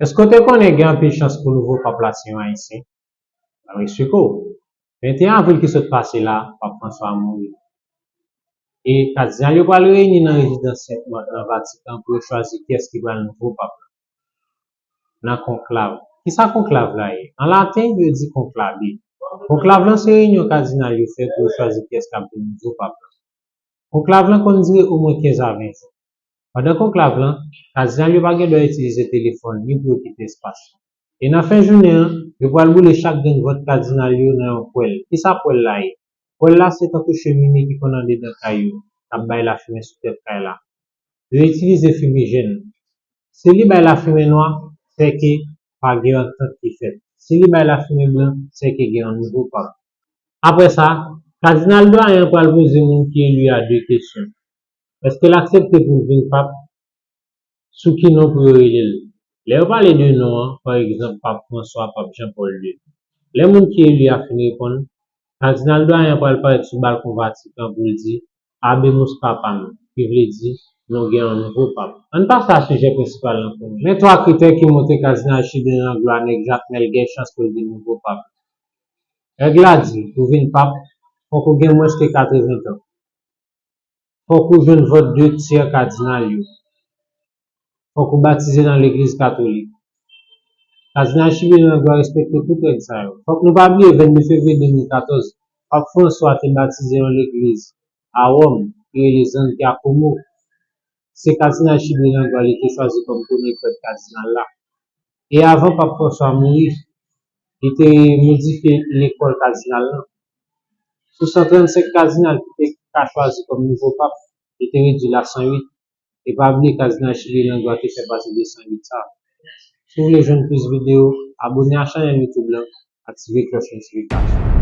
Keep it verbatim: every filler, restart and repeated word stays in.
Èske w te konnen gen anpil chans pou nouvo pap la se yon Ayisyen? M ap eksplike w. Venteyen avril ki sot pase la, Pap Franswa mouri. E kadinal yo pral reyini nan rezidans Sent Mat nan Vatikan pou yo chwazi kiyès ki pral nouvo pap la. Nan konklav. Kisa konklav la ye? An laten, yo di konklabe. Konklav lan se reyinyon kadinal yo fè pou yo chwazi kiyès k ap vin nouvo pap la. Konklav lan konn dire omwen kenz a ven jou. Pandan konklav lan, kadinal yo pa gen dwa itilize telefòn ni pou yo kite espas lan. E nan fen jounen an, yo pral boule chak grenn vant kadinal yo nan yon pwèl. Kisa pwèl la ye? Pwèl la se tankou chemine ki konn andedan kay yo, k ap bay lafimen sou tèt kay la. Yo itilize fimijèn. Si li bay lafimen nwa, se ke pa gen antant ki fèt. Si li bay lafimen blan, se ke gen yon nouvo pap. Apre sa, kadinal dwayen an pral poze moun ki eli a de kesyon. Èske l aksepte pou l vin pap? Sou ki non pou yo rele l? Lè yo pale de non an, pa egzanp, Pap Franswa, Pap Jan Pòl de, lè moun ki eli a fin reponn, kadinal dwayen an pral parèt sou balkon Vatikan pou l di, Habemus Papam, ki vle di, nou gen yon nouvo pap. Ann pase a sijè prensipal lan pou nou. Men twa kritè ki montre kadinal Chibin Langlois nèg Jakmèl gen chans pou l vin nouvo pap. Règ la di, pou vin pap, fòk ou gen mwens ke katreven tan. Fòk ou jwenn vòt de tyè kadinal yo. Fòk ou batize nan legliz katolik. Kadinal Chibin Langlois respekte tout règ sa yo. Fòk nou pa bliye, vennde fevriye de mil katòz, Pap Franswa te batize yon legliz a Wòm, ki rele San Giacomo. Se kadinal Chibin Langlois li te chwazi kòm premye prèt kadinal la. E avan Pap Franswa mouri, li te modifye lekòl kadinal lan. Sou san trannsenk kadinal ki te ka chwazi kòm nouvo pap, li te redui l a san uit. E pa bliye, kadinal Chibin Langlois te fè pati de san uit sa. Si w vle jwenn plis videyo, abone a chanèl YouTube lan, aktive klòch notifikasyon.